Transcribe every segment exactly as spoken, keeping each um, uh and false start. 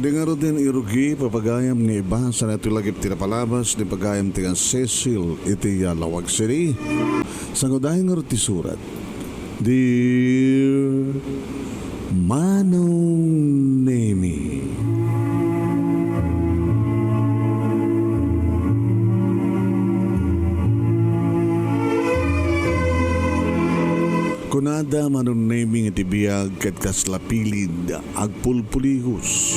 Di ngarud ti irugi, papagayam nga ibasa daytoy lagip ti napalabas ni pagayam ti nga Cecil iti, ah, Laoag City. Sangudayan ngarud ti surat. Dear Manong Nemi. Kunada, Manong Nemi, nga ti biag ket kasla pilid agpulpuligos.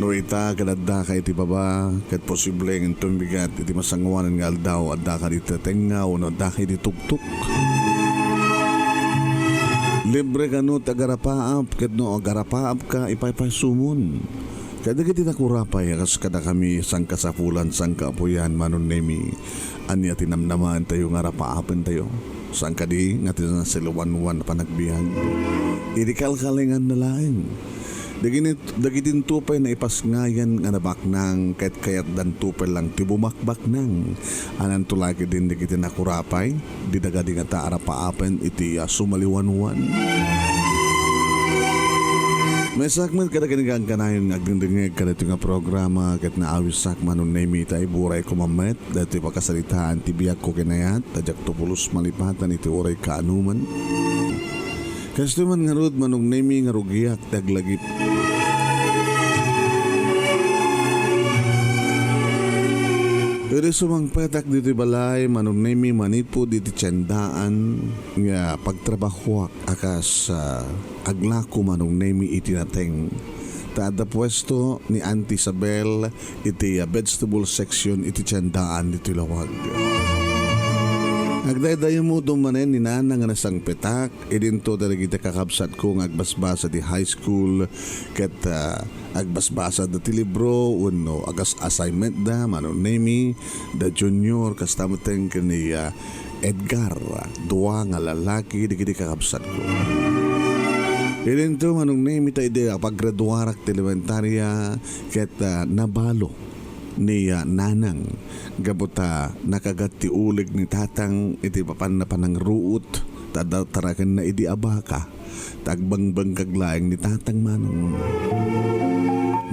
No ita ket addaka iti baba, ket posible nga inton bigat iti masangoanan nga aldaw, addaka iti tengnga wenno addaka iti tuktok. Libre kano ti agarapaap, ket no agarapaapka, ipaypaysumon. Kadagiti nakurapay a kas kadakami, sangkasapulan, sangkaapuyan, Manong Nemi, ania ti namnamaentayo nga arapaapentayo? Saan kadi nga ti nasaliwanwan a panagbiag? Idi kalkalinganna laeng. Dagini-, dagitinto pay naipasngayan nga nabaknang ket kayatdanto pay lang ti bumakbaknang. Ananto la ketdin dagiti nakurapay? Di dagadi ngata arapaapen iti, ah, sumaliwanwan. Maysaak met kadagiti kanayon nga agdengdengngeg kadaytoy nga programa ket naawisak, Manong Nemi, ta iburay koma met daytoy pakasaritaan ti biagko ken ayat, ta diakto pulos malipatan iti uray kaanoman. Kastoy man ngarud, Manong Nemi, nga rugiak ti aglagip. Idi sumangpetak ditoy balay, Manong Nemi, manipud iti tiendaan nga pagtrabahoak a kas, ah, aglako, Manong Nemi, iti nateng. Ta adda puesto ni Auntie Isabel iti, ah, vegetable section iti tiendaan ditoy Laoag. Agdaydayamudom manen ni Nana nga nasangpetak, idinto dagiti kakabsatko nga agbasbasa ti high school ket, ah, agbasbasada ti libro wenno agas-, assignmentda, Manong Nemi, da Junior, kasta met ken ni, ah, Edgar, dua nga lalaki dagiti kakabsatko. Idinto, Manong Nemi, ta idi, ah, paggraduarak ti elementaria ket, ah, nabalo ni, ah, Nanang gapu ta nakagat ti uleg ni Tatang iti papanna panangruot ta adda tarakenna idi a baka. Ta agbangbangkag laeng ni Tatang, Manong.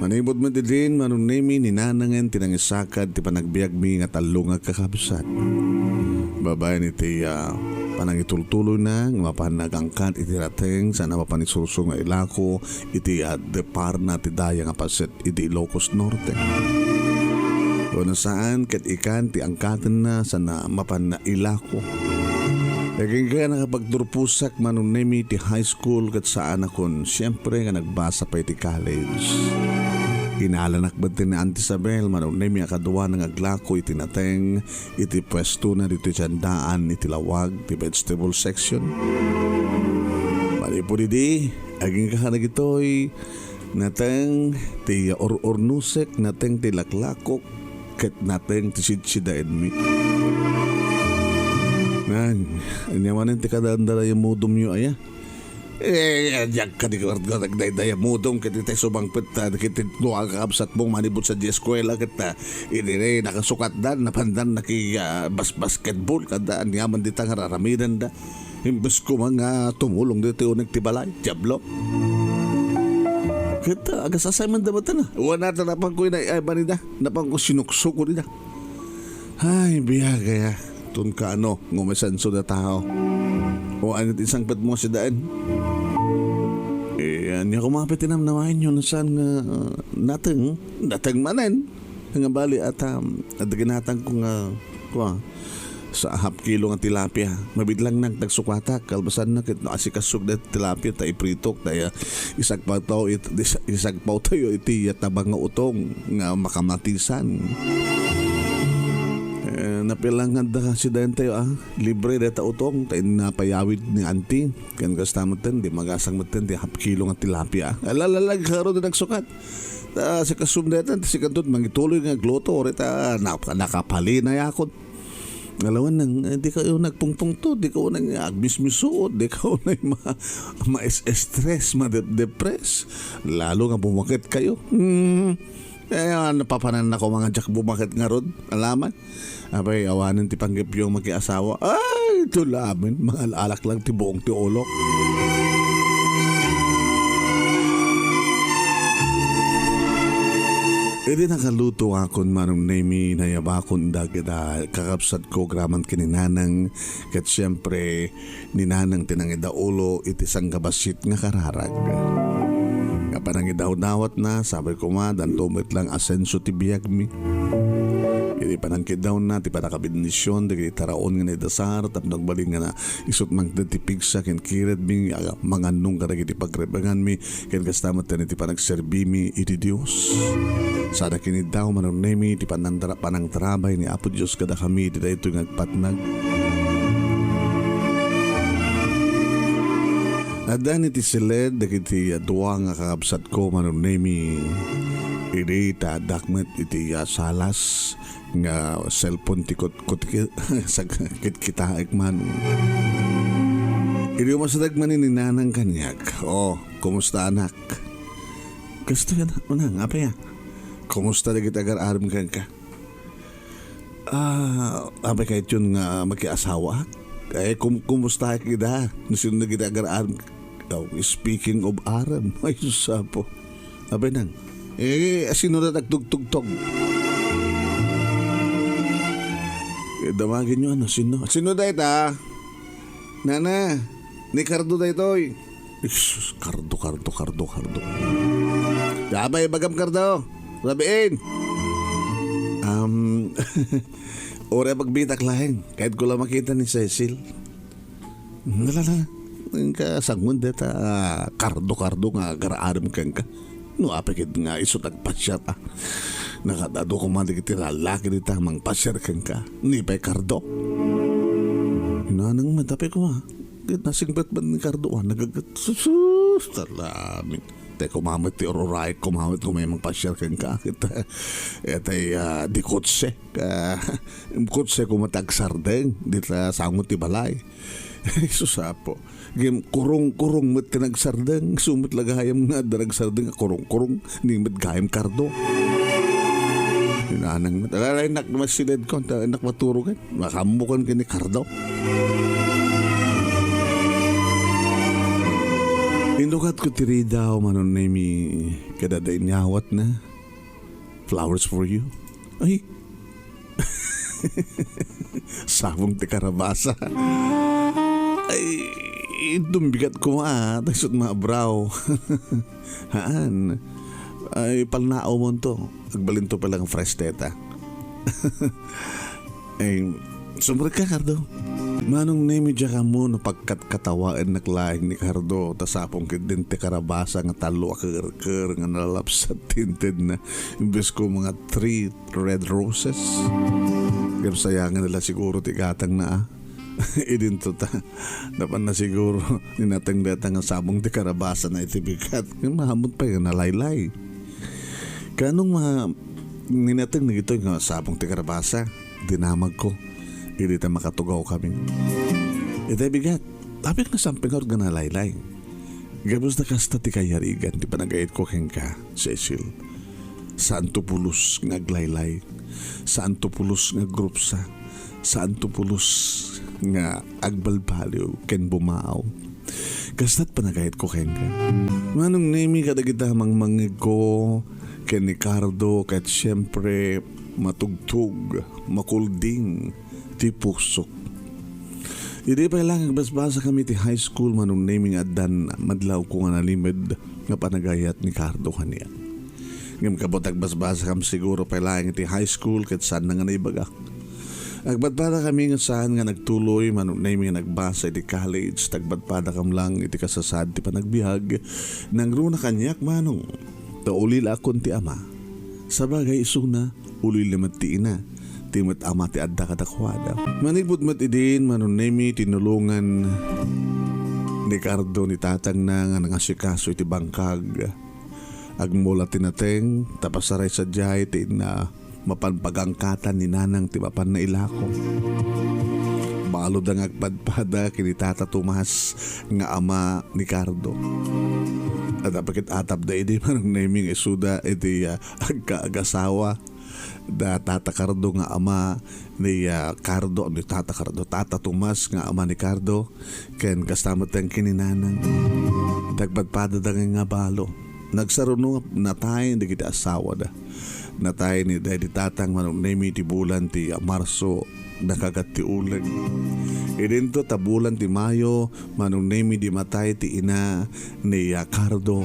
Manipud met idin, Manong Nemi, ni Nanangen ti nangisakad ti panagbiagmi nga tallo nga kakabsat. Babaen iti, ah, panangitultuloyna nga mapan nagangkat iti nateng sana mapan isurso nga ilako iti, ah, deparna ti daya nga paset iti Ilocos Norte. Wenno saan ket ikan ti angkatenna sana mapan ilako. Agingga nakapagturposak, Manong Nemi, ti high school ket saanakon, siempre, nga nagbasa pay ti college. Inalanak met ni Auntie Isabel, Manong Nemi, a kaduana nga aglako iti nateng iti puestona ditoy tiendaan iti Laoag ti vegetable section. Manipud idi, agingga kadagitoy, nateng ti ur-urnosek, nateng ti laklakok, ket nateng ti sidsidaenmi. Ngan, ania manen ti kadandarayamudomyo aya? Eh, diak kadi ngarud agdaydayamudom ket itay sumangpet ta dagiti dua nga kakabsatmo manipud sadiay eskuela ket, ah, idi nakasukatdan, napandan naki, ah, bas-, basketball kada aniaman dita nga ar-aramidenda. Imbes koma nga tumulong ditoy uneg ti balay, diablo. Ket, ah, agas-assignmentda met, ah. Wen, ta napanko inay-, ay, banida. Napanko sinuksok ko dida. Ay, biag aya. Ton kaano, nga umesenso da tao. O, ania ti sangpetmo a sidaen? Eh, ania koma pay ti namnamaenyo no saan nga, ah, nateng? Nateng manen. Nga bali, at, um, adda ginatangko nga, kua, sa half kilo nga tilapia. Mabidlangnak, nagsukatak, kalpasanna ket no asikasok dayta tilapia, ta ipritok, ta, ah, isagpawtayo it-, is-, isagpawtayo iti, ah, tabang nga utong nga makamatisan. Eh, napilangan da kasi daytayo, ah, libre dayta utong, ta inna payawid ni auntie. Ken kasta metten, di magasang metten ti half kilo nga tilapia. Alalalag, karo di nagsukat. Ta, sikasom dayta, ta sikanto mangituloy nga agluto, ori ta, na-, nakapalinayakon. Alawan nang, eh, di kayo nagpungpungto, di kayo nang agmismisuot, di kayo nang ma-, ma-stress, ma-depress. Lalo nga bumakit kayo. Hmm. Eh, napapanan ako mga jak bumakit nga rod. Alaman. Apay, awanen ti panggepyo makiasawa. Ay, tulamen, mangal-alak lang ti buong ti ulok. Ti nakaluto akon, Manong Nemi, nayabakon dagita kakabsatko graman ken ni Nanang, ket siempre, ni Nanang ti nangidaulo iti sanggabasit nga kararag. Nga panangidawdawatna, sabi koma, danto met lang asenso ti biagmi. Iti panangkiddawna, ti panakabendision, dagiti taraon nga naidasar, tapno agbalin nga na, isut' mangted ti pigsa ken kiredmi, aga, mangannong kadagiti pagrebenganmi, ken kasta met iti panagserbimi iti Dios. Sana kiniddaw, Manong Nemi, ti panandara-, panangtarabay ni Apo Dios kadakami iti daytoy nga agpatnag. Adda ni ti siled dagiti dua nga kakabsatko, Manong Nemi, idi ta addak met iti, ah, salas nga cellphone ti kut-, kut-, sag-, kitkitaek man. Idi umasideg man ni Nanang kaniak, "Oh, kumusta, anak?" "Kastoy, anak, Nang, apay a? Kumusta dagiti agar-aram kenka?" "Ah, apay kayatyon nga makiasawaak? Eh, kum-, kumustaek ida? No sino dagiti agar-aram?" Oh, speaking of aram, ay, sus, apo. Apay, Nang, eh, sino da agtugtugtog? Eh, dawagenyo, ano, sino? Sino dayta? Nana, ni Cardo daytoy. Isus, Cardo, Cardo, Cardo, Cardo. Apay ibagam, Cardo? Sabiin. Um, uray pagbitak laeng. Kayatko la makita ni Cecil. Nalala. Inka sangun deta, ah, Cardo, Cardo nga agar-aram kenka. No apay ket nga isu ti agpasiar, ah. Nakadado koma dagiti lalaki dita mangpasiar kenka. Ni pay Cardo. Nanang met, apay koma. Ket nasingpet man ni Cardo, ah, nagagat. Sus, talamin. Te, koma met ti ururaek, koma met koma mangpasiar kenka. Ket, eh, tay, ah, di kotse. Ah, kotse koma ti agsardeng. Dita sango ti balay. Sus, apo. Gem, kurong-kurong met ken agsardeng. Isu met la gayam nga adda agsardeng a kurong-kurong. Ni met gayam Cardo. Inanang met. Ala, ala, innak, masiled ko. Anta, innak, maturo ken. Makambukan ken ni Cardo. Indukat ko ti ridaw, Manong Nemi, kada da inyawat na. Flowers for you. Ay, sabong ti karabasa. Ay, inton bigat koma, ah, ta isut' maabraw. Haan. Ay, palnaaw monto. Agbalinto pay lang fresh deta. Ay, sumrek ka, Cardo. Manong Nemi, diak ammo no pagkatkatawaennak laeng ni Cardo, ta sapong ketdin ti karabasa nga tallo a kerker nga nalapsat ti intedna. Imbes ko mga three red roses. Ngem sayangan la siguro ti gatangna, ah. Idinto ta. Napanna siguro, ninateng deta nga sabong ti karabasana iti bigat. Ngem maammo't pay nga nalaylay. Kaanong ma-, ninateng dagitoy nga sabong ti karabasa? Dinamagko. Idi ta makatugaw kami. Itay bigat. Apay nga sampay ngarud nga nalaylay. Gabus ta kasta ti kayarigan ti panagayatko kenka, Cecil. Saanto pulos nga aglaylay. Saanto pulos nga agrupsa. Saanto pulos nga agbalbaliw ken bumaaw. Kasta't panagayatko kenka. Manong Nemi, kadagita mangmangngegko ken ni Cardo, ket siempre, matugtog, makulding, ti pusok. Idi pay lang agbasbasakami ti high school, Manong Nemi, nga addan madlawko nga nalimed nga panagayat ni Cardo kaniak. Ngem kabut agbasbasakam siguro pay laeng iti high school ket saanna nga naibagak. Agpadpadakami nga saan nga nagtuloy, Manong Nemi, nga nagbasa iti college, ta agpadpadakam lang iti kasasaad ti panagbiag. Nangruna kaniak, Manong, ta ulilakon ti ama. Sabagay isuna, ulila met ti ina, ti met ama ti adda kadakuada. Manipud met idin, Manong Nemi, tinulongan ni Cardo ni tatangna nga nangasikaso iti bangkag. Agmula ti nateng, ta pasaray sadiay ti inna mapan pagangkatan ni nanang ti mapan nailako. Baluda nga agpadpada ken ni Tata Tomas nga ama ni Cardo. Adda pay ket atapda idi, Manong Nemi, nga isuda iti, ah, agka-, agasawa da Tata Cardo nga ama ni, ah, Cardo, ni Tata Cardo, Tata Tomas nga ama ni Cardo, ken kasta met ken ni nanang. Agpadpadada nga balo. Nagsaruno nga natay dagiti asawada. Natay ni daydi tatang Manong Nemi ti bulan ti Marso, nakagat ti uleg. Idinto ta bulan ti Mayo, Manong Nemi, di matay ti ina ni, ah, Cardo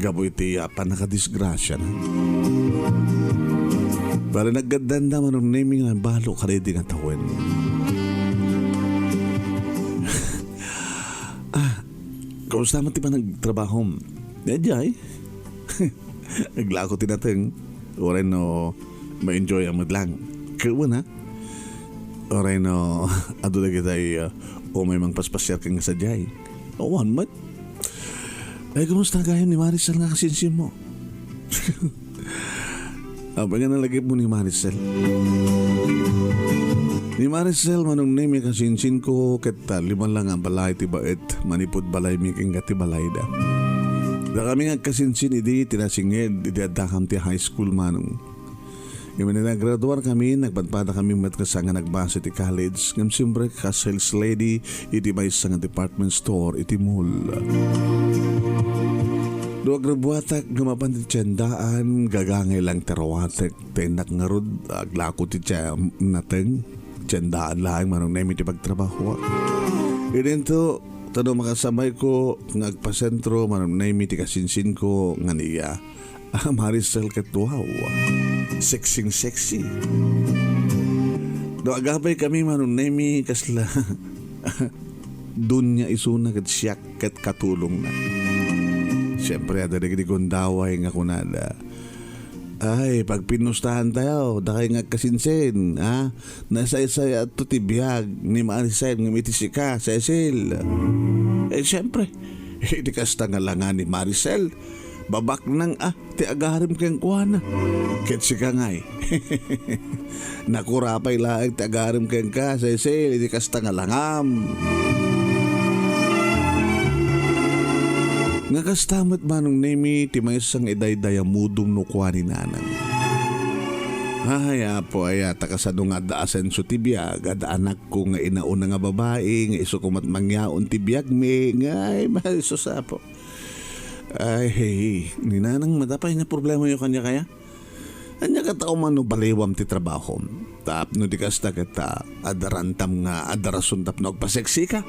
gapu iti, ah, pannakadisgrasiana. Bale, naggaddanda Manong Nemi nga balo kadaydi nga tawen. Ah, kumusta man ti panagtrabahom? Diay? Aglako ti nateng. Uray no ma-enjoy-am met lang. Ket wen, ha? Uray no adu dagitay, uh, umay mangpaspasiar ken nga sadiay. Awan met. Ay, kumusta gayam ni Maricel nga kasinsinmo? Apay nga nalagipmo ni Maricel? Ni Maricel, Manong Nemi, kasinsinko, ket, ah, lima la nga balay ti baet manipud balaymi ken ti balayda. Dakami nga agkasinsin idi ti nasinged idi addakam ti high school, Manong. Ngem idi naggraduarkami, nagpadpadakami met nga saan nga nagbase ti college, ngem siempre kas sales lady iti maysa nga department store iti mall. No agrubbuatak nga mapan ti tiendaan, gagangay lang ti ruatek. Tennak ngarud, aglako ti tia-, nateng. Tiendaan laeng Manong Nemi ti pagtrabahoak. Idinto, ta no makasamayko nga agpasentro Manong Nemi ti kasinsinko nga ni, ah, Maricel ket wow. Sexing sexy. No agabay kami Manong Nemi kasla dunya isuna ket siak ket katulongna. Siempre, adda dagiti gundaway nga kunada, "Ay, pagpinnustahan tayo, dakay nga agkasinsin, ha? Nasaysayatto ti biag ni Maricel ngem iti sika, Cecil." Eh, siempre, iti kasta nga langa ni Maricel, babaknang a ti agarim kenkuana. Ket sika ngay. Nakurapay laeng ti agarim kenka, Cecil, iti kasta nga langam. Nga kasta met Manong Nemi ti maysa nga idaydayamudom no kua ni nanang. Ay, Apo, aya, ta kasano nga adda asenso ti biag, adda anakko nga inauna nga babai, nga isu koma met mangyaon ti biagmi, nga, ay, ay, sus, Apo. Ay, ni nanang, madapay nga problema yo kanya kaya? Ania ket, a, umano baliwam ti trabahom? Tapno di kasta ket, a, adda rantam nga adda rason tapno agpaseksika.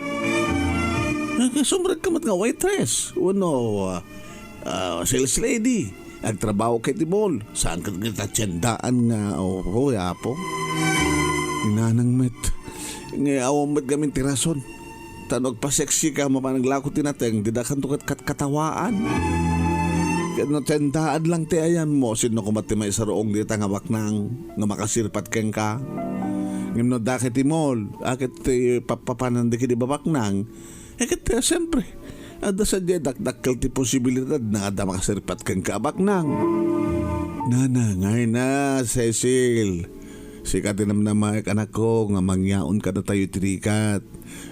Nagkasumrek ka met nga waitress, wenno, a, a, sales lady. Agtrabaho ka iti mall. Saan ket nga tiendaan nga, o, o, Apo? Ni nanang met. Nga awan met gamin ti rason. Ta no agpaseksika, mapan aglako ti nateng, didakanto ket katkatawaan. Ket no tiendaan lang ti ayanmo, sinno koma ti maisaruong dita nga baknang nga makasirpat kenka? Ngem no adda ket ti mall, a, ket ti pappapanan dagiti babaknang, e ket, eh, siempre, adda sadiay dakdakkel ti posibilidad nga adda makasirpat kenka a baknang. Nanang, ay na, Cecil. Sika ti namnamaek, anakko, nga mangyaon kadatayo iti rigat.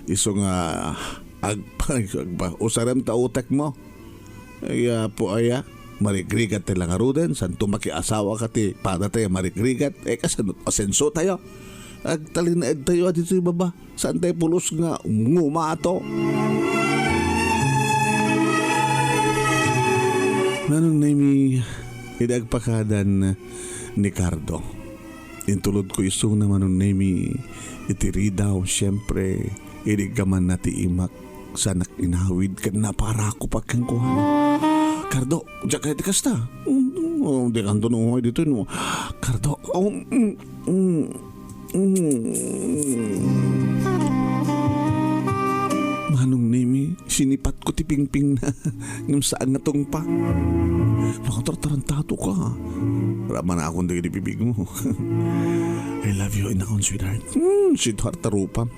Isu nga agpa-, agpa-, usarem ta utekmo. Ay, Apo aya, marigrigat ti langaruden, santo makiasawaka ti padatayo a marigrigat. E, kasano asenso tayo? Agtalinaedtayo a ditoy baba. Saan tayo pulos nga ngumato? Manong Nemi, idi agpakadan ni Cardo. Intulodko isuna Manong Nemi iti ridaw, siempre, idi gamanna ti imak, saanak inawid ket naparakupak kenkuana. "Cardo, diak kaya ti kasta?" "Mm, mm, dikanto no umay ditoy no." "Cardo, oh, mm, mm, mm." Manong Nemi, sinipatko ti pingpingna. Ngem saan nga tungpa. Nakatartarantado ka. Ramanakon dagiti bibigmo. "I love you, inakon, sweetheart." Hmm, sweetheart, ta rupam.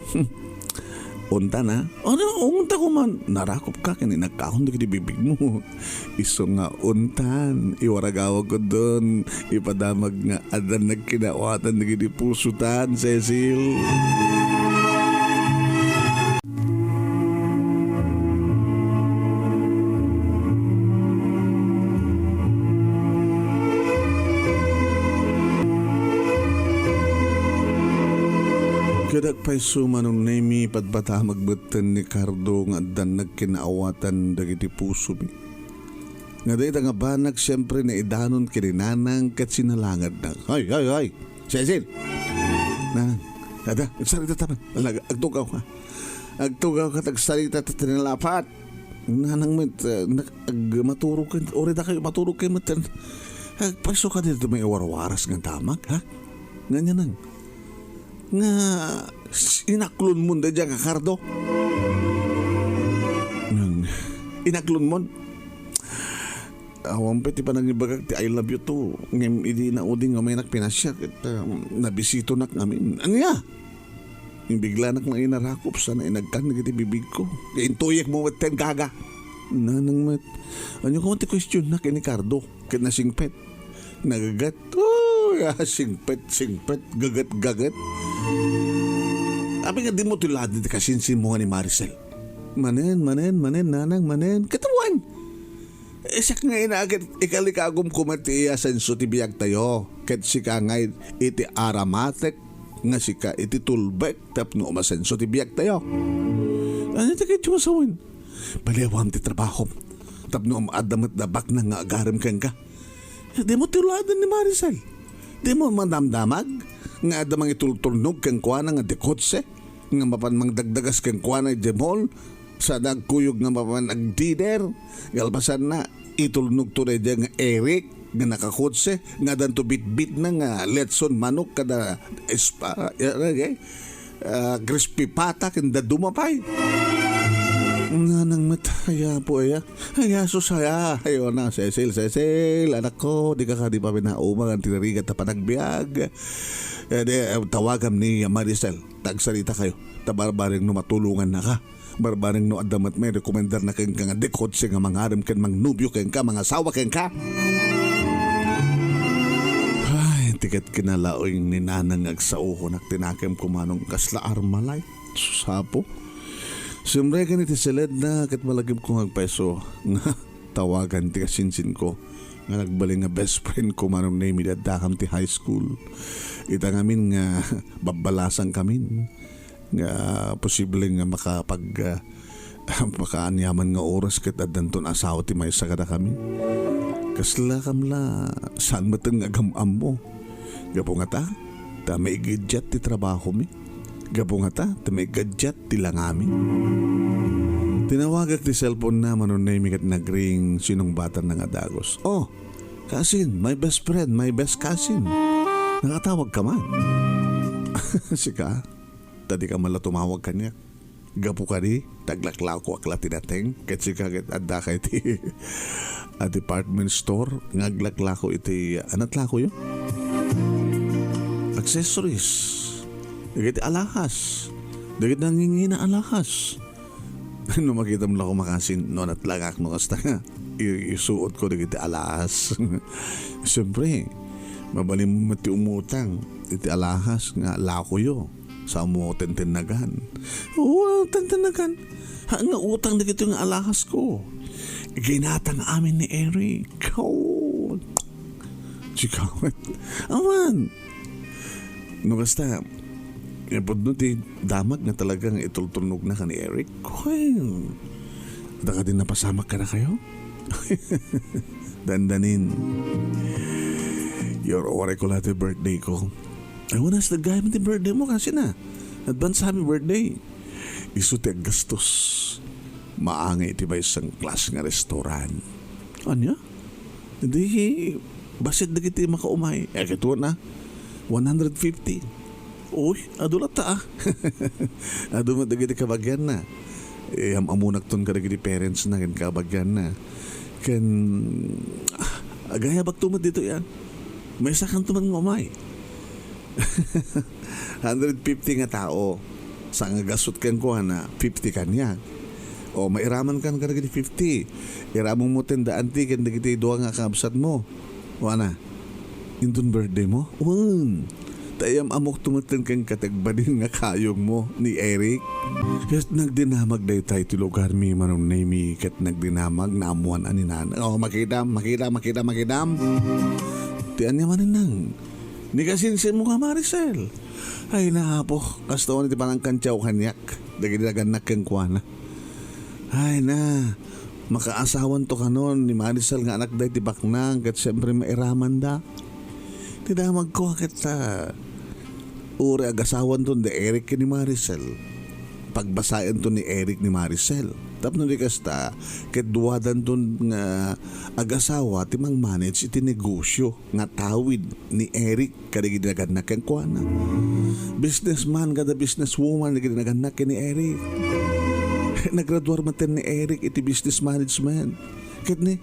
Untan, a? Ano, unta ko man. Narakop ka, ken inakon dagiti bibigmo. Isu nga untan, iwaragawag ko dun. Ipadamag nga addan nagkinaawatan dagiti pusotan, Cecil. Ket agpayso Manong Nemi, padpadamag metten ni Cardo nga addan nagkinaawatan dagiti pusomi. Nga dayta nga banag, siempre, naidanon ken ni Nanang ket sinalangadna. "Hoy, hoy, hoy! Cecil!" "Nanang, ada, agsarita ta man. Alag-, agtugaw ka. Agtugaw ka, agsarita ta tinalapat." "Nanang met, ah, nak-, ag-, maturog ka, uri da kayo, maturog kayo met. Agpaso ka dito may warwaras nga damag, ha? Nga niya nang, nga s-, inaklon mo da dyan nga kardo?" "Nang, inaklon mo?" "Awan pay ti panangibagak ti I love you to. Ngem idi naudi nga may nakpinasya, ket, ah, nabisitonak ngamin." "Ania?" Imbiglaanak nga inarakop sana inagkan dagiti bibigko. Intuyek mo met ten gaga. Nanang met, ania koma ti questionnak ken ni Cardo ket nasingpet? Nagagat. Oh, ya, singpet, singpet, gagat, gagat. Apay nga dimo tulad ti kasinsin mo nga ni Maricel? Manen, manen, manen, nanang, manen. Katawan! Isak nga ina ket ikalikagum koma ti iyasenso ti biagtayo, ket sika ngay iti aramatek nga sika iti tulbek tapno umasenso ti biagtayo. Ania ti kayatyo nga sawen? Balewam ti trabahom tapno um-, adda met da baknang nga agarem kenka. Dimo tuladen ni Maricel. Dimo madamdamag nga adda mangitultulnog kenkuana nga dekotse nga mapan mangdagdagas kenkuana idiay mall, sa nagkuyog nga mapan agdinner, kalpasanna, itulnog to daydiay nga Eric nga nakakotse, nga addanto bitbitna nga letson manok kada espa-, eh, eh, ah, crispy pata ken dadduma pay. Nanang met, aya po, aya. Aya, sus, aya. Ayo na, Cecil, Cecil, anak ko, di ka kadi pa pinauma nga tinarigat ta panagbiag. Eh, di, eh, tawagam ni Maricel. Tagsarita kayo. Ta barbareng no matulongan na ka. Barbareng no adda met may rekomendar na kenka nga dekotse nga mangarem ken mangnobio kenka, mangasawa kenka. Ay, ti ket kinalaing ni Nanang nga agsauhonak ti nakem kumanong kasla Armalite. Sus, Apo. Simregen iti siledna ket malagipko nga agpayso nga tawagan ti kasinsinko nga nagbalin nga best friend ko manong Nemi, daddakam ti high school. Ita ngamin nga babbalasangkamin nga posible nga makapag-, ah, makaaniaman nga oras ket addanton asawa ti maysa kadakami. Kasla kam la, saan metten nga agam-ammo? Gapu ngata, ta maigiddiat ti trabahomi. Gapu ngata, ta maigiddiat ti langami. Tinawagak ti cellphone na, manunay mi ket nagring, sinungbatanna nga dagus. "Oh, cousin, my best friend, my best cousin. Nakatawag ka man?" "Sika? Ta di ka man la tumawag kaniak." Gapu kadi, ta aglaklakoak la ti nateng, ket sika ket addaka iti, a, department store nga aglaklako iti, a, natlakoyo? Accessories, dagiti alahas, dagiti nangingina alahas. No makitam la ko makasin, no natlakak, no kasta nga, i-, isuot ko dagiti alahas. Siyempre, mabalin met ti umutang iti alahas nga lakoyo. Sa mo tentennagan? Oo, tentennagan. Ha, nga utang dagitoy nga alahas ko. Ginatang amin ni Eric. Oh. Chikawet. Aman. No kasta, ipudno ti damag nga talagang itultulnog na ka ni Eric. Well, da ka din napasamak ka na kayo? Dandanin. Your, waray ko lahat yung birthday ko. Ay, wala sa gayam ti birthday mo kasi na. Advance happy birthday. Isu ti aggastos. Maangay iti maysa nga klas nga restaurant. Anya? Di, basit dagiti makaumay. Eh, kituan na. One hundred fifty. Uy, adu latta, ah. Adu met dagiti kabagianna. Eh, am-amunak ton kadagiti parents na ken kabagianna. Ken, ah, agayabak to met dito yan. Maysa kan to man nga umay. Hundred fifty nga tao. Sa nga gasot ken kuana, fifty kaniak. O, mairaman kan kadagiti fifty. Iramon mo ten daan ti ken dagiti dua nga kabsat mo. Wana, inton birthday mo? Wen. Ta iyam-amok tumeten ken katagbadin nga kayong mo ni Eric. Ket nagdinamag daytay ti lugar mi manunay mi ket nagdinamag naammuan a ni Nana. O, makita, makita, makita, makita. Ti ania manen nang? Ni kasinsin mo nga Maricel. Ay na, Apo, kasta ti panangkantiaw kaniak. Dagiti nagannak kenkuana. Ay na, Makaasawanto kanon ni Maricel nga anakda iti baknang ket siempre mairamanda. Ti damagko ket, ah, uray agasawanton ni Eric ken ni Maricel. Pagbasaenton ni Eric ni Maricel. Tapno di kasta, ket duadanton nga agasawa ti mangmanage iti negosyo nga tawid ni Eric kadagiti nagannak kenkuana. Businessman kada businesswoman dagiti nagannak ken ni Eric. Nagraduar metten ni Eric iti business management. Ket ni,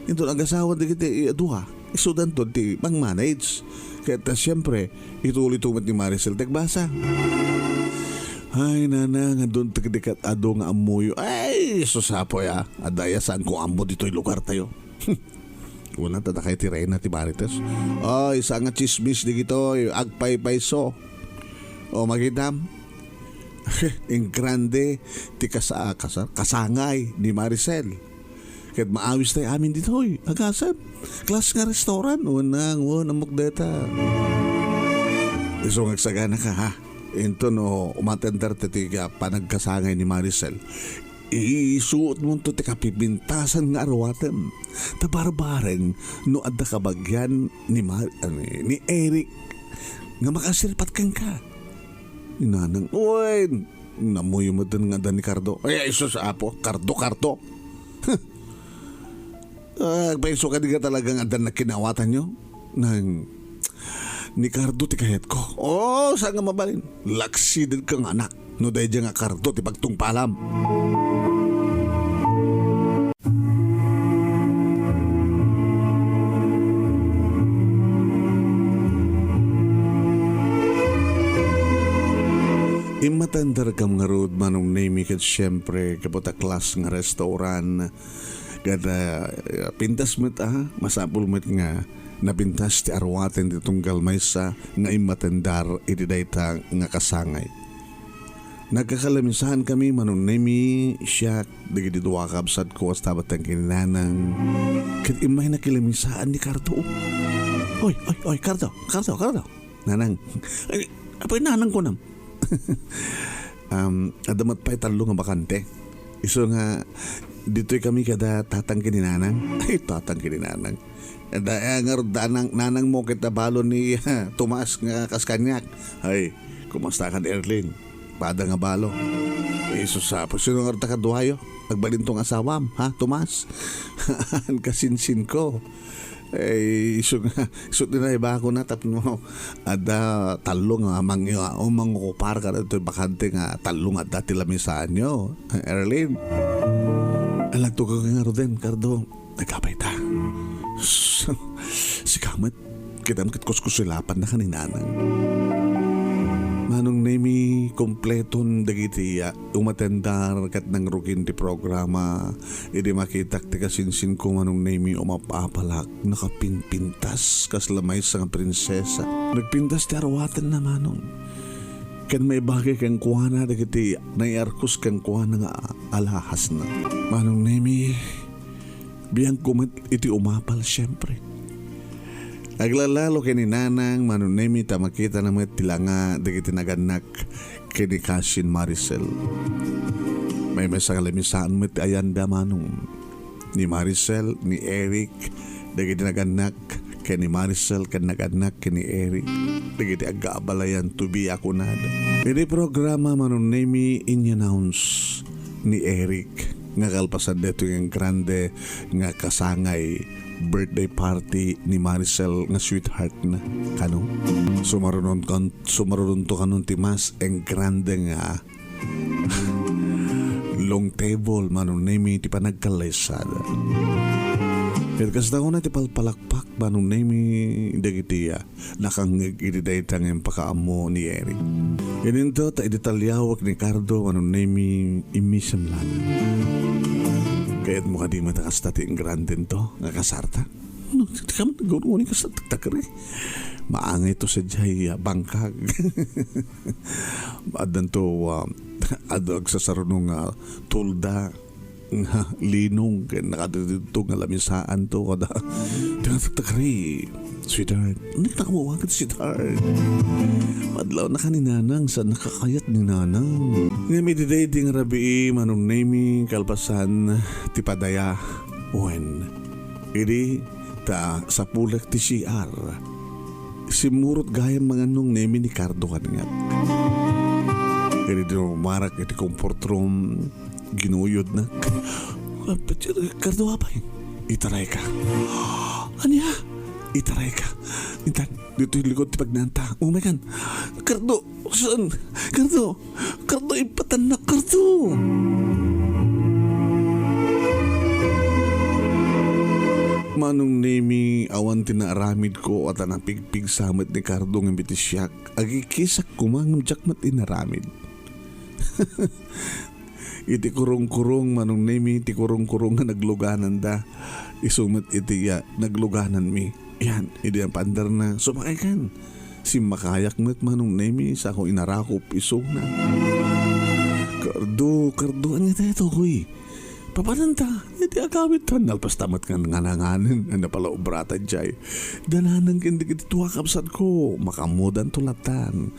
inton agasawa dagiti adua, isudanto ti mangmanage. Ket, ah, siyempre, ituloy to met ni Maricel ti agbasa. Ay, nana, nga don ti ket adu nga ammoyo. Ay, sus, apo ya. Adaya saan ko ammo ditoy lugar tayo. Una, ta dakay ti reyna ti Marites. Ay, sa nga chismis di gitoy, agpaypayso. O, magitam. Ingrande ti kasa-, kasa-, kasangay ni Maricel. Ket maawis tay amin ditoy, agasem. Class nga restaurant, unang, un, amok deta. Isu nga agsagana ka, ha? Into no, umatender ti, ti, ah, panagkasangay ni Maricel. Isuot mo to ti kapipintasan nga arwatem. Ta barbareng no adda kabagian ni Mar-, ah, ni, ni Eric nga makasirpat kenka. Ni Nanang, "Uy, namuyo met nga adda ni Cardo." Ay, ay, sus, apo, Cardo, Cardo. Ah, penso ka di ka talagang adda na kinawatanyo? Nang, ni Cardo ti kayatko. Oh, saan nga mabalin? Laksiden ka nga anak. No daydiay nga Cardo ti pagtungpalam. Immatender kam ngarud, Manong Nemy, ket siyempre, kaputa class nga restaurant. Ket, ah, pintas met, ah, masapul met nga napintas ti arwaten ti tunggal maysa nga immatender iti dayta nga kasangay. Nagkakalamisaan kami, Manong Nemy, siak, dagiti dua kabsatko, kasta met ken ni Nanang. Ket immay nakilamisaan ni Cardo. Oy, oy, oy, Cardo, Cardo, Cardo. Nanang. Ay, apay Nanang kunam? Um, adda met pay tallo nga bakante. Isu nga, ditoy kami kada tatang ken ni Nanang. Ay, tatang ken ni Nanang. Adda, eh, ngarud, nanang, nanang mo ket balo ni Tomas nga kas kaniak. Ay, kumasta kan Erlin? Pada nga balo. Isu sa, sino ngarud ta kaduayo? Agbalinto nga asawam, ha, Tomas? An kasinsin ko. Ay, isu nga, isu ti naibako na tapno adda tallo nga mangyo-, o mangokupar kadagitoy bakante nga tallo nga adda ti lamisaanyo, Erlin. Alagto ka nga ruden, Cardo. Nagkapay ta. Sika met, kitam ket kuskusilapan na ka ni Nanang. Manong Nemy, kompleton dagiti, ah, umatendar ket nangrugin ti programa. Idi makitak ti kasinsinko, Manong Nemy, umapapalak, nakapinpintas kasla maysa nga prinsesa. Nagpintas ti arwatenna, Manong. Ken maibagay kenkuana dagiti naiarkus kenkuana nga alahasna. Manong Nemy, biangko met iti umapal, siempre. Aglalalo ken ni Nanang, Manong Nemy, ta makitana met ti langa dagiti nagannak ken ni Kasin Maricel. Maymaysa nga lamisaan met ti ayanda, Manong. Ni Maricel, ni Eric, dagiti nagannak, ken ni Maricel, ken nagannak, ken ni Eric. Dagiti agkaabalayan to be a kunada. Iti programa, Manong Nemy, in-announce ni Eric nga kalpasan daytoy nga grande nga kasangay birthday party ni Maricel nga sweetheart na. Kano? Sumarunon kan, sumarunonto kanon ti mas engrande nga long table, Manong Nemy, ti panagkallaysada. Ket kasta una ti palpalakpak, Manong Nemy, dagiti, ah, nakangngeg iti dayta nga impakaammo ni Eric. Ininto ta idetalyawak ni Cardo, Manong Nemy, immisem laeng. Kayatmo kadi met a kasta ti engrandento nga kasarta? No, ti kam, gurguni ka sa taktakri. Maangay to sa jay, ah, bangkag. Addanto, ah, adu agsasaruno nga tulda. nga linong ken nakadidto nga lamisaanto kada. Tinatagtagari, sweetheart. Ania ka nakawawagan, sweetheart? Madlawennaka ni Nanang, saannaka kayat ni Nanang. Ngem idi daydi nga rabii, Manong Nemi, kalpasan ti padaya, wen, idi ta sapulek ti C R, simmurot gayam Manong Nemi ni Cardo kaniak. Idi dinumarak iti comfort room, ginuyodnak. "Cardo, apay?" "Itarayka." "Ania?" "Itarayka. Intan, ditoy likod ti pagnaanta. Umaykan." "Cardo, saan? Cardo, Cardo, ipatannak, Cardo." Manong Nemi, awan ti naaramidko a ta napigpigsa met ni Cardo ngem iti siak, agikisak koma ngem diak met inaramid. Iti kurong-kurong, Manong Nemi, iti kurong-kurong nga naglugananda. Isu met iti, ah, naglugananmi. Yan, idi napanderna, "Sumakaykan." Simmakayak met, Manong Nemi, sako inarakop isuna. "Cardo, Cardo, ania daytoy? Papananta, iti agawidtan." Nalpasta met nga nangananganen, napalaobrata jay. Dananang ken dagiti tua kabsatko, makaammodanto latan.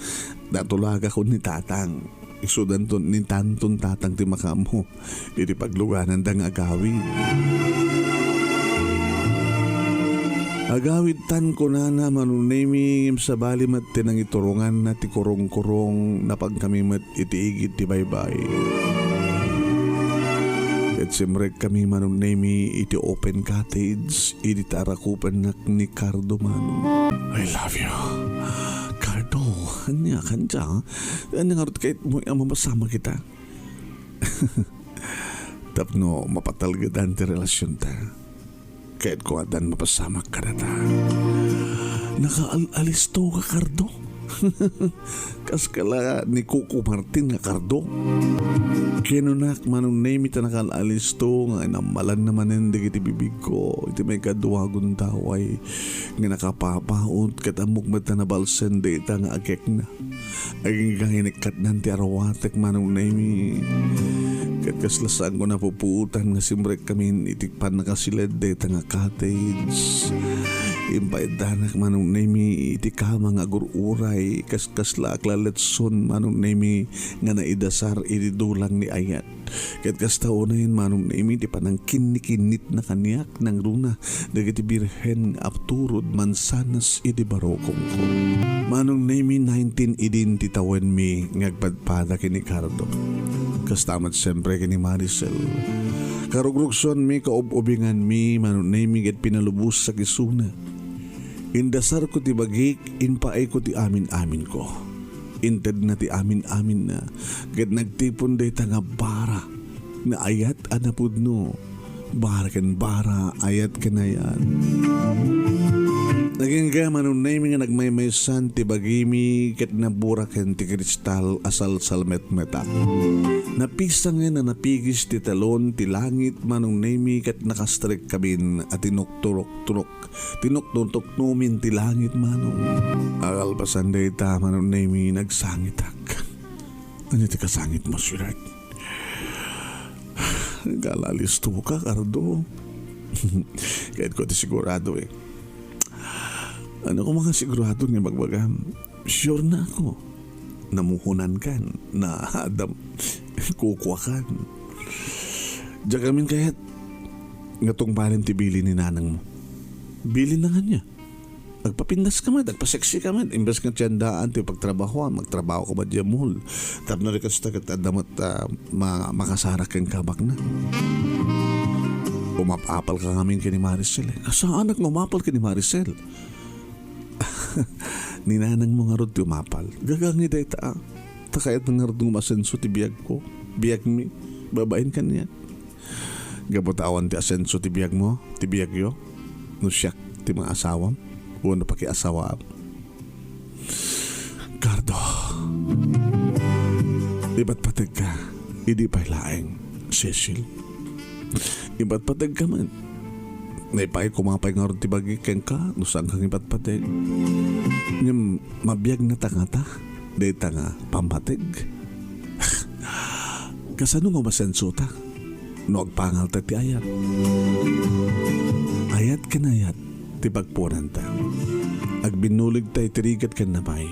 Natulagakon ni Tatang. Isudanton ni Tanton Tatang ti makaammo iti paglugananda nga agawid. Agawid tan kunana, Manong Nemi, ngem sabali met ti nangituronganna ti kurong-kurong, napankami met iti igid ti baybay. Ket simrekkami, Manong Nemi, iti open cottage, idi ta arakupennak ni Cardo, Manong. "I love you, Cardo." "Ania, ania? Ania ngarud kayatmo a mapasamak ita?" "Tapno mapatalgedan ti relasionta, kayatko a addan mapasamak kadata." "Nakaal-alistoka, Cardo? Kas kala ni Coco Martin nga Cardo?" Kinunak, Manong Nemi, ta nakaal-alisto nga inammalanna manen dagiti bibigko. Iti maikadua a gundaway nga nakapapaut, ket ammok met a nabalsen dayta nga agekna. Agingga nga inikkatnan ti arwatek, Manong Nemi. Ket kasla saanko napupuotan nga simrekkamin iti pannakasiled dayta nga cottage. Impaiddanak, Manong Nemi, iti kama nga agur-uray, kas-, kasla aklalletson, Manong Nemi, nga naidasar iti dulang ni ayat. Ket kasta unayen, Manong Nemi, ti panangkinnikinnitna kaniak nangruna dagiti birhen a turod mansanas iti barukongko. Manong Nemi, nineteen idin ti tawenmi nga agpadpada ken ni Cardo. Kasta met siempre ken ni Maricel. Karugrugsoanmi, kaub-ubinganmi, Manong Nemi, ket pinalubosak isuna. Indasarko ti bagik, impaayko ti amin-aminko. Intedna ti amin-aminna, ket nagtipon dayta nga bara nga ayat a napudno. Bara ken bara, ayat ken ayat. Agingga, Manong Nemi, nga nagmaymaysan ti bagimi ket naburaken ti kristal a salsalmetmetak. Napisangen a napigis ti talon ti langit, Manong Nemi, ket nakastrek kamin a tinukturukturok. Tinuknoknoknomin ti langit, Manong. Agalpasan dayta, Manong Nemi, nagsangitak. Ania ti kasangitmo, sweetheart? Nakaal-alistoka, Cardo. Kayatko ti sigurado, eh. Ania koma nga sigurado nga ibagbagam? Sure na ako. Namuhonankan, naadam, kukuakan. Diak amin kayat nga tungpalem ti bilin ni nanangmo. Bilin na nga niya. Agpapindaska met, agpaseksika met, imbes nga tiandaan ti pagtrabahoam, magtrabahoka met diay mall. Tapno di kasta ket adda met, ah, ma-, makasarak kenka bakna. Umap-apalka ngamin ken ni Maricel, eh. Kasaanak nga umapal ken ni Maricel. Ni nanangmo ngarud ti umapal. Gagangay dayta, ah. Ta kayatna ngarud nga umasenso ti biagko. Biagmi. Babaen kaniak. Gapu ta awan ti asenso ti biagmo, ti biagyo, no siak ti maasawam, wenno pakiasawaam. Cardo, ipatpategka, idi pay laeng, Cecil. Ipatpategka met. Naipaay koma pay ngarud ti bagik kenka, no saanka nga ipatpateg. Ngem mabiagnata ngata, dayta nga pammateg. Kasano nga umasensota? no agpangalta ti ayat. Ayat ken ayat ti pagpuonanta. Agbinnulegta iti rigat ken napay.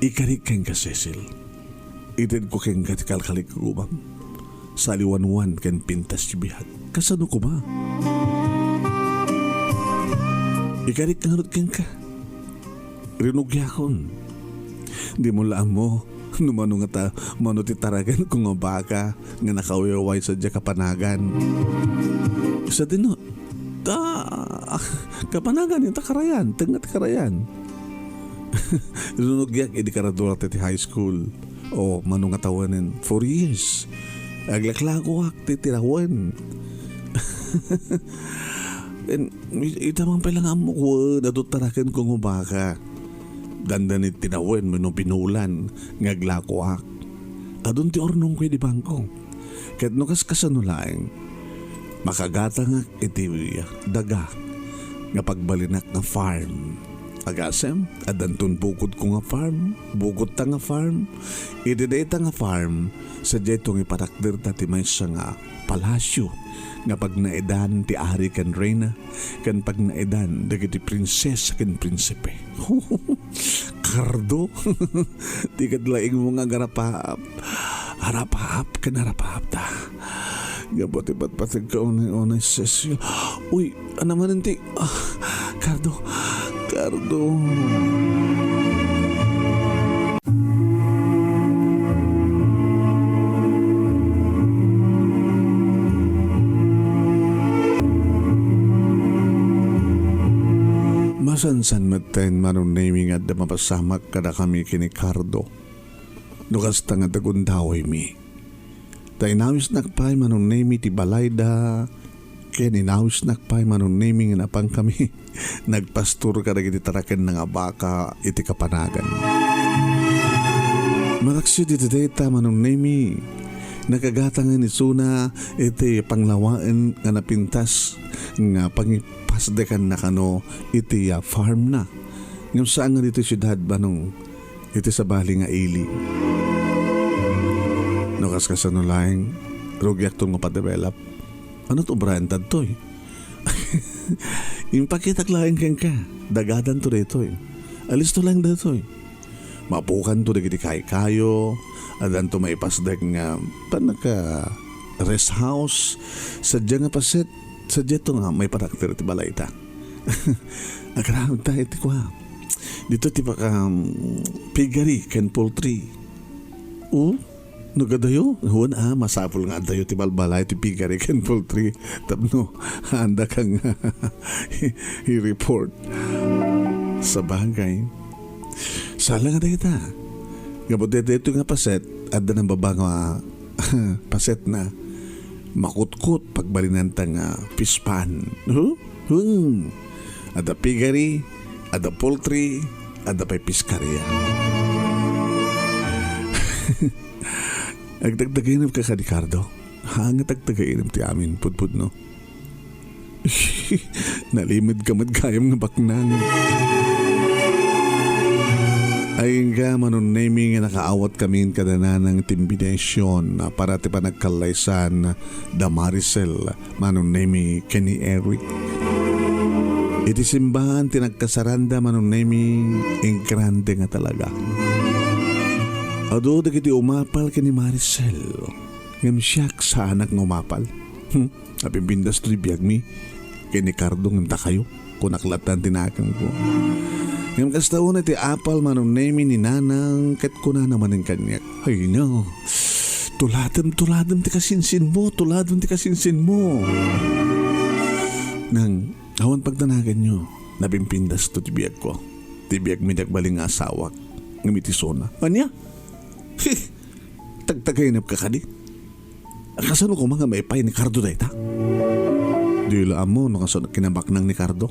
Ikarik kenka, Cecil. Itedko kenka ti kalkalik nga gubam. Saliwanwan ken pintas ti biag. Kasano koma? Ikarik ngarud kenka. Rinugiakon. Dimo la ammo no mano ngata, mano ti tarakenko nga baka nga nakawayway sadiay kapanagan. Sadino, ta, kapanagan, ta karayan, tengnga ti karayan. Rinugiak idi karadurak ti high school. O, mano nga tawenen, four years. Aglaklakoak ti tirawen. Ken, i-, ita man pay la nga ammok, wen, adu tarakenko nga baka. Dandani tinawen wenno binulan nga aglakoak. Adun ti urnongko idi bangko. Ket no kas-, kasano laeng, makagatangak iti daga nga pagbalinak nga farm. Agasem, addanton bukodko nga farm, bukodta nga farm. Iti dayta nga farm, sadiayto nga ipatakderta ti maysa nga palasio nga pagnaedan ti ari ken reyna, ken pagnaedan dagiti prinsesa ken prinsipe. Kardo, ti ket laingmo nga agarapaap. Arapaap ken arapaap ta. Gapu ti patpategka unay-unay, Cecil. Uy, ania manen ti, ah, Cardo. Cardo. Masansan metten, Manong Nemi, nga adda mapasamak kadakami ken ni Cardo. No kasta nga agundawaymi. Ta inawisnak pay, Manong Nemi, ti balayda, ken inawisnak pay, Manong Nemi, nga napankami nagpastor kadagiti tarakenna nga baka iti kapanagan. Malaksid iti dayta, Manong Nemi, nakagatangen isuna iti panglawaen nga napintas nga pangipasdekanna kano iti, ah, farm na. Ngem saan nga ditoy siudad, Manong, iti sabali nga ili. No kas-, kasano laeng, rugiakto nga padevelop. Ano't ubraenta ditoy? Impakitak laeng kenka, dagadanto daytoy. Alisto laeng daytoy. Mapukanto dagiti kaykayo, addanto maipasdek nga pannaka rest house, sadiay nga paset, sadiayto nga maipatakder ti balayta. Agraman ta iti kua. Dito ti paka, um, piggery ken poultry. O, nagadayo? Wen a, masapul nga adayo ti balbalay ti piggery ken poultry. Tapno, andaka nga i-report. Sabagay. Sala nga dayta. Gapu dayta nga paset, adda nang baba nga paset na makutkot pagbalinanta nga fish pond. Huh? Hmm. Adda piggery, adda poultry, adda pay piskaria. Agtagtagainep ka kadi, Cardo? Ha, nga tagtagainep ti amin pudpudno. Nalimedka met gayam nga baknang. Ay, nga, Manong Nemi, nga nakaawat kamin kada nanang ti imbitasyon para ti panagkallaysan da Maricel, Manong Nemi, ken ni Eric. Iti simbahan ti nagkasaranda, Manong Nemi, ingrande nga talaga. Adu dagiti umapal ken ni Maricel, ngem siak saanak nga umapal. Hmm, napimpintas ti biagmi ken ni Cardo ngem dakayo. Kunak latta ti nakemko. Ngem kasta unay ti apal, Manong Nemi, ni Nanang ket kunana manen kaniak, "Ay, no. Tuladem, tuladem ti kasinsinmo, tuladem ti kasinsinmo." Nang, awan pagdanaganyo, napimpintasto ti biagko. Ti biagmi ti agbalin nga asawak. Ngem iti isuna. Ania? Tagtagainep ka kadi? Kasano koma nga maipaay ni Cardo dayta? Di la ammo no kasano kinabaknang ni Cardo.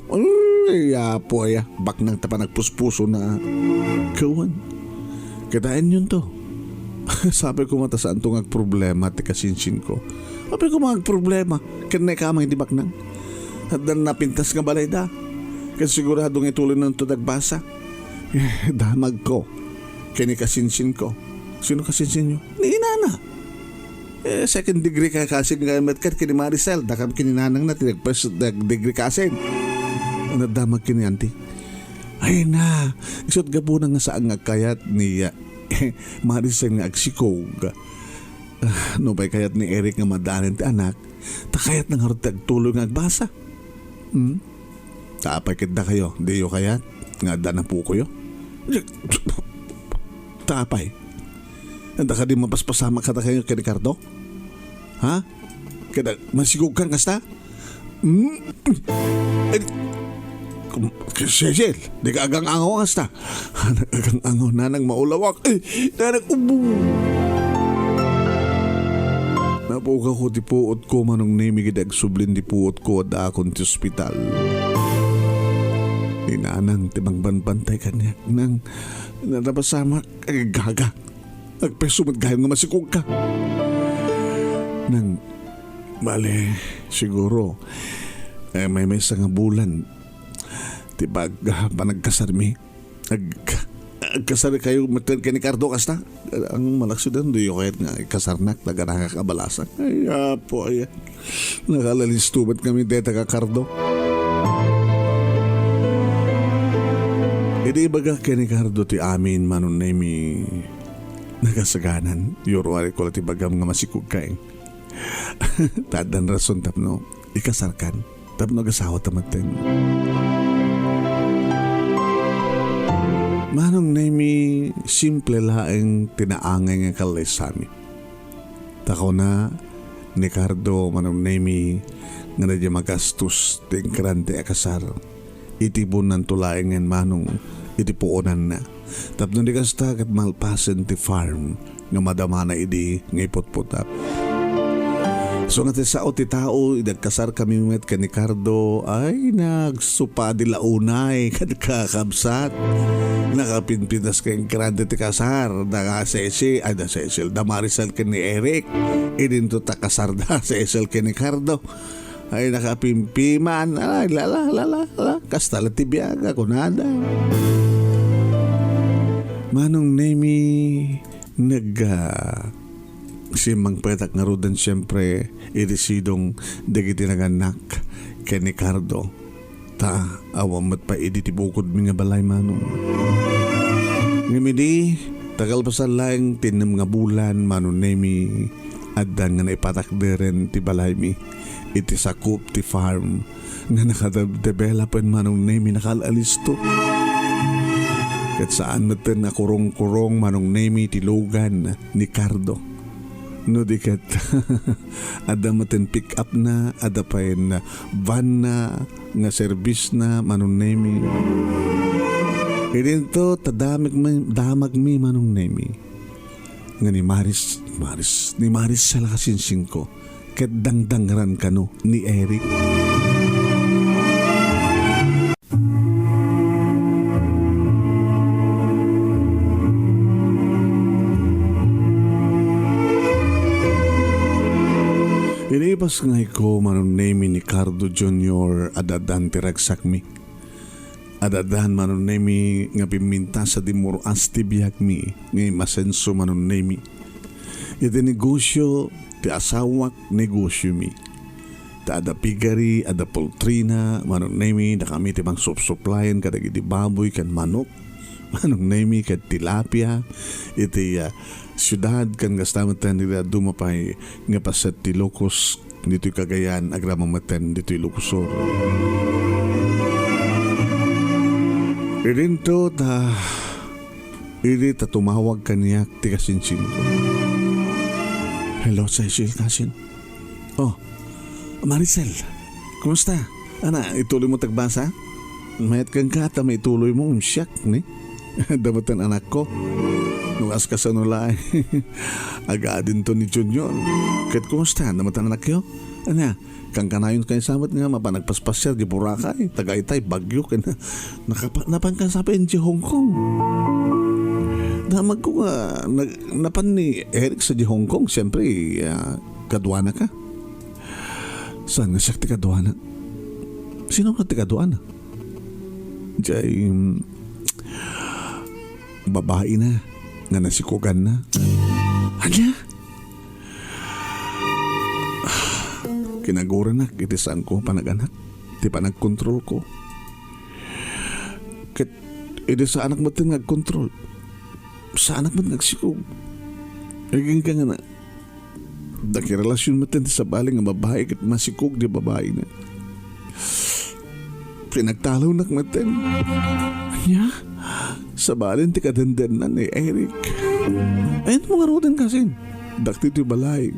Ay, apo aya, baknang ta panagpuspusona. Kawan. Kitaenyon to. Sapay koma ta saanto nga agproblema ti kasinsinko. Apay koma nga agproblema ken naikama iti baknang. Adda napintas nga balayda. Ket sigurado nga ituloy nanto dagbasa. Eh, damagko. Ken ni kasinsinko. Sino kasinsinyo? Ni inana. Eh, second degree ka cousin nga met ket ken ni Maricel, dakam ken ni nanangna ti nag-first degree cousin. Nadamag ken ni auntie. Ay na, isut' gapuna nga saan nga kayat ni, ah, Maricel nga agsikog. Ah, no pay kayat ni Eric nga madanen ti anak, ta kayatna ngarud ti agtuloy nga agbasa. Hmm? Ta apay ket dakayo, diyo kayat nga adda napukoyo? Ta apay? Adda kadi mapaspasamak kadakayo ken ni Cardo? Ha? Kada masigog kan kasta? Hmm? Eh, kum-, Cecil, di ka agang-angaw kasta. Anak agang-angaw, nanang maulawak. Eh, nanang ubo. Napukawko ti puotko, Manong Nemi, ket agsublin ti puotko, addaakon ti ospital. Ni nanang ti mangbanbantay kaniak, nang natapasamak, aggaga. Agpeso met gayam nga masikog ka. Nang, bale, siguro, eh, may maysa nga bulan ti pag-, ah, panagkasarmi. Ag-, agkasar kayo met ken ni Cardo kasta? Ang malaksid, diyo kayat nga ikasarnak, naganakak a balasak. Ay, apo, ay. Nakaalalisto met kami deta ka Cardo. Idi ibaga ken ni Cardo ti amin, Manong Nemi, nakasaganan. Yuruariko la ti bagam nga masikog ka, eh. Ta addan rason tapno ikasarkan. Tapno agasawa ta metten. Manong Nemi, simple laeng ti naangay nga kallaysami. Ta kuna ni Cardo, Manong Nemi, nga nadya magastos ti inkeran ti akasar. Itiponnanto laengen, Manong, iti puonanna. Tapno di kasta, ket malpasen ti farm nga madamana idi nga iputputap. Isu nga ti sao ti tao, idi agkasarkami met ken ni Cardo, ay, nagsupadi la unay, ken kakabsat. Nakapinpinas ken grande ti kasar, da Cecil, ay, da Cecil, da Maricel ken ni Eric. Idinto ta kasar da Cecil ken ni Cardo. Ay, nakapimpiman. Ay, lala, lala, lala. Kasta la ti biag, a kunada. Manong Nemi, nag, ah, simmangpetak ngaruden, siempre, iti sidong dagiti nagannak ken ni Cardo. Ta, awan met pay idi ti bukodmi nga balay, Manong. Ngem idi, ta kalpasan laeng ti innem nga bulan, Manong Nemi, addan nga naipatakderen ti balaymi iti sakup ti farm nga nakadevelopen, Manong Nemi, nakaal-alisto. Ket saan metten a kurong-kurong, Manong Nemi, ti lugan ni Cardo. No di ket, adda metten pick-up na, adda pay van na nga serbisna, Manong Nemi. Idinto, ta damagmi, damagmi, Manong Nemi. Nga ni Maris, Maris, ni Maris sa lakasinsinko, ket dangdangran kano ni Eric. Inipas nga iko, Manong Nemi, ni Cardo Junior, addan ti ragsakmi. Addan, Manong Nemi, nga pimmintas a di mur-as ti biagmi, nga imasenso, Manong Nemi. Iti negosio ti asawak, negosiomi. Ta adda piggery, adda poultrina, Manong Nemi, dakami ti mangsupsuplayan kadagiti baboy ken manok, Manong Nemi, ken tilapia, iti, ah, siudad, ken kasta met ti duma pay nga paset ti Ilocos, ditoy Cagayan, agraman metten ditoy Ilocos Sur. Idinto ta, idi ta tumawag kaniak ti kasinsinko. Hello, Cecil, kasin. Oh, Maricel, kumusta? Ana, ituloy mo tagbasa? Mayat kenka ta maituloy mo, siak, ni? Dametan anakko. No kas kasano laeng. Agadinto ni Junior. Ket kumusta? Dametan anakyo? Ania, kankanayon kaysa met nga mapan agpaspasiar di Boracay, Tagaytay, Baguio, ken nakapa-, napan kaysa pa di Hong Kong. Damagko nga, nag-, napan ni Eric sa di Hong Kong, siyempre, ah, kaduana ka. Saan nga siak ti kaduana? Sino nga ti kaduana? Jay, mm, babae na nga nasikogan na. Anya? Kinaguranak iti saanko a panaganak, ti panagkontrolko. Ket idi saanak metten nga agkontrol, saanak met nga agsikog. Agingga nga na, nakirelasion metten ti sabali nga babai ket masikog ti babaina. Pinagtalawnak metten. Ania? Sabalen ti kadendennan ni Eric. Ayanmo ngaruden kasin? Dakti ti balay.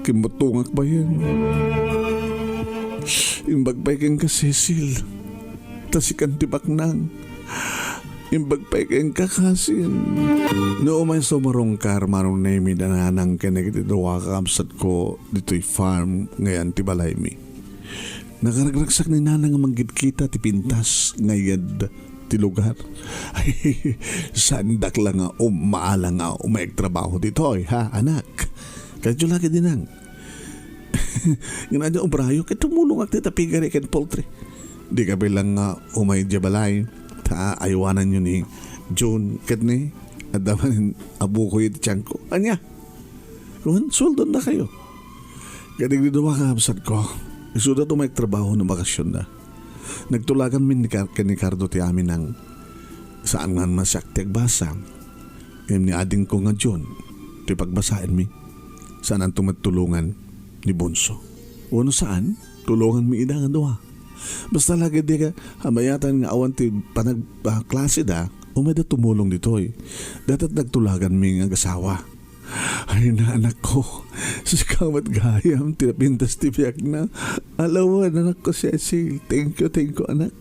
Kimmuttongak bayen. Imbag pay kenka, Cecil. Ta sikan ti baknang. Imbag pay kenka, kasin. No umay sumarungkar, Manong Nemi, da nanang ken dagiti dua a kakabsatko ditoy farm nga ayan ti balaymi. Nakaragragsak ni Nana nga mangkitkita ti pintas nga iyad ti lugar. Ay, saandak la nga um-, maala nga umay agtrabaho ditoy, ha, anak? Kadyo la ket dinang. Ngem adda obrayo, ket tumulongak dita piggery ken poultry. Dika bilang nga umay idiay balay, ta aywananyo ni June, ket ni, adda manen abuko iti tiangko. Ania? Wen, sueldondakayo. Kadagiti dua a kakabsatko, isuda umay agtrabaho no bakasionna. Nagtulaganmi ni Car-, ken ni Cardo ti amin a saan nga masiak ti agbasa. Ngem ni adingko nga June, ti pagbasaenmi, saananto met tulongan ni Bunso. Wenno saan, tulonganmi ida nga dua. Basta la ket dika abayatan nga awan ti panag-, ah, klaseda, umayda tumulong ditoy. Dayta ti nagtulaganmi nga agasawa. Ay, na, anakko, sika met gayam ti napintas ti biagna. Alawen, anakko, Cecil. Thank you, thank you, anak.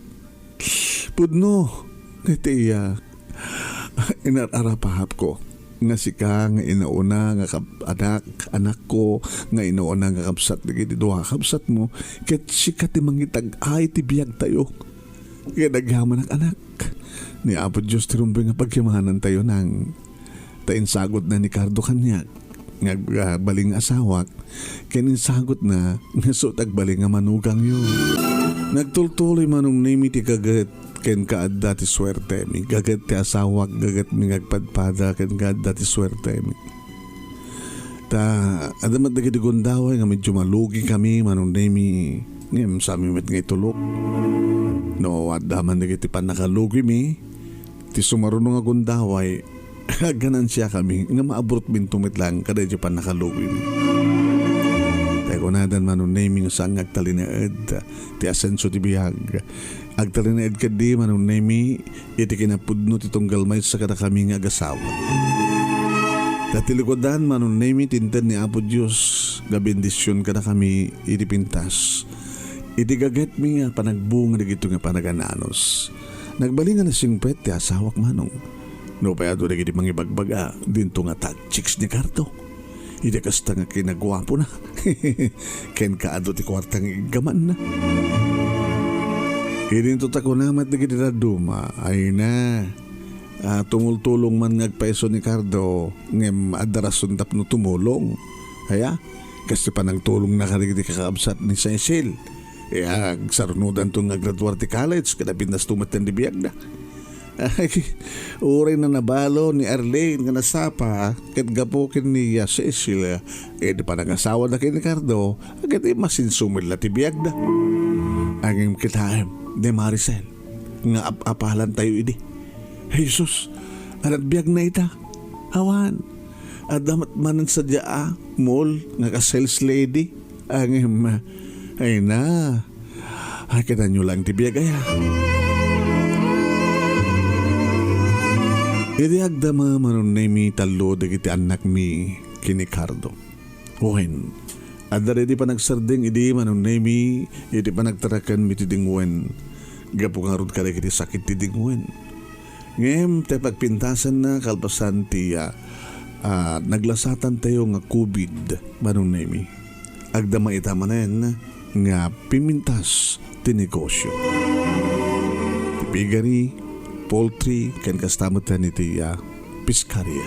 Pudno, iti iya, inar-arapahapko nga sika nga inauna nga kab-, anak, anakko, nga inauna nga kabsat dagiti dua a kabsatmo, ket sika ti mangitag-ay ti biagtayo. Ket agyamanak, anak. Ni Apo Dios ti rumbeng nga pagyamanantayo, nang. Ta insagutna ni Cardo kaniak nga ag-, ah, bali nga asawak, ken insagutna nga isu ti agbali nga manugangyo. Nagtultuloy Manong Nemi ti gaget ken kaadda ti suertemi. Gaget ti asawak, gagetmi nga agpadpada ken kaadda ti suertemi. Ta, adda met dagiti gundaway nga medyo malugikami, Manong Nemi, ngem saanmi met nga itulok. No, adda man dagiti pannakalugimi, ti sumaruno nga gundaway, agganansiakami nga maabrotminto met laeng kadaydi pannakalugimi. Ta kunadan, Manong Nemi, nga saan nga agtalinaed ti asenso ti biag. Agtalinaed ketdi, Manong Nemi, iti kinapudno ti tunggal maysa kadakami nga agasawa. Ta ti lukodan, Manong Nemi, ti inted ni Apo Dios nga bendision kadakami iti pintas. Iti gagetmi nga panagbunga dagitoy nga panagan-anus. Nagbalin nga nasingpet ti asawak, Manong. Nupay adu dagiti mangibagbaga, dinto nga tagchicks ni Cardo. Iti kasta nga kinaguapona. Ken kaadu ti kuarta nga iggamanna. Idinto ta kuna met dagiti dadduma, ay na, ah, tumultulong man nga agpayso ni Cardo, ngem adda rason tapno tumulong. Aya, kas ti panagtulongna kadagiti kakabsat ni Cecil. Aya, agsarunodanto nga aggraduar ti college, kada pintas tumetten di biagda. Ay, uray na nabalo ni Arlene nga nasapa ket gapu ken ni Cecil, iti panangasawada ken ni Cardo, ket immasinso met la ti biagda. Ngem kitaem, ni Maricel, nga ap-apalantayo idi. Jesus, anak biagna ita. Awan, adda met manen sadiay a mall nga ka-sales lady. Ngem, ay na, ay, kitanyo lang ti biag aya. Idi agdama, Manong Nemi, tallo dagiti annakmi ken ni Cardo. Wen, adda daydi panagsardeng idi, Manong Nemi, iti panagtarakenmi ti dingwen. Gapu ngarud kadagiti sakit ti dingwen. Ngem ti pagpintasanna kalpasan ti, ah, ah, naglasatantayo nga covid, Manong Nemi, agdama ita manen nga pimintas ti negosio. Ti piggery, poultry, ken kasta met iti, ah, piscaria.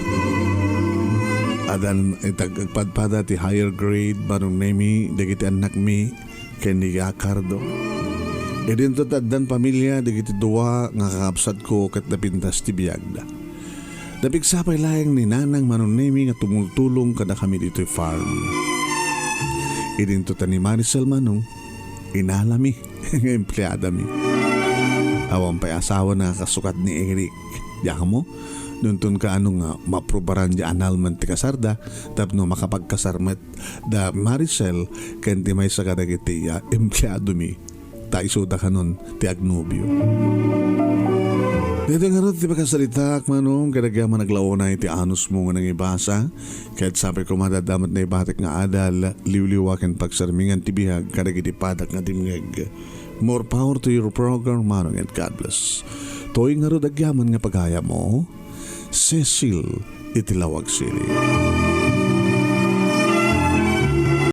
Addan iti agpadpada ti higher grade, Manong Nemi, dagiti annakmi, ken ni Cardo. Idinto ti addan pamilia dagiti dua nga kakabsatko ket napintas ti biagda. Napigsa pay laeng ni Nanang Manong Nemi nga tumultulong kadakami ditoy farm. Idinto ta ni Maricel, Manong, inalami nga empleadami. Awan pay asawana a kasukat ni Eric. Diak ammo, nunton kaano nga maprobaran ti annulment ti kasarda tapno makapagkasar met da Maricel ken ti maysa kadagiti, ah, empleadomi. Ta isuda kanon ti agnobio. Daytoy ngarud ti pakasaritak, Manong, kadagiti a managlauna iti anusmo nga nangibasa. Ket sapay koma adda met naibatik nga adal, liwliwa ken pagsarmingan ti biag kadagiti padak nga dimngeg. More power to your program, Manong, and God bless. Toy ngarud agyaman nga pagayammo, Cecil iti Laoag City.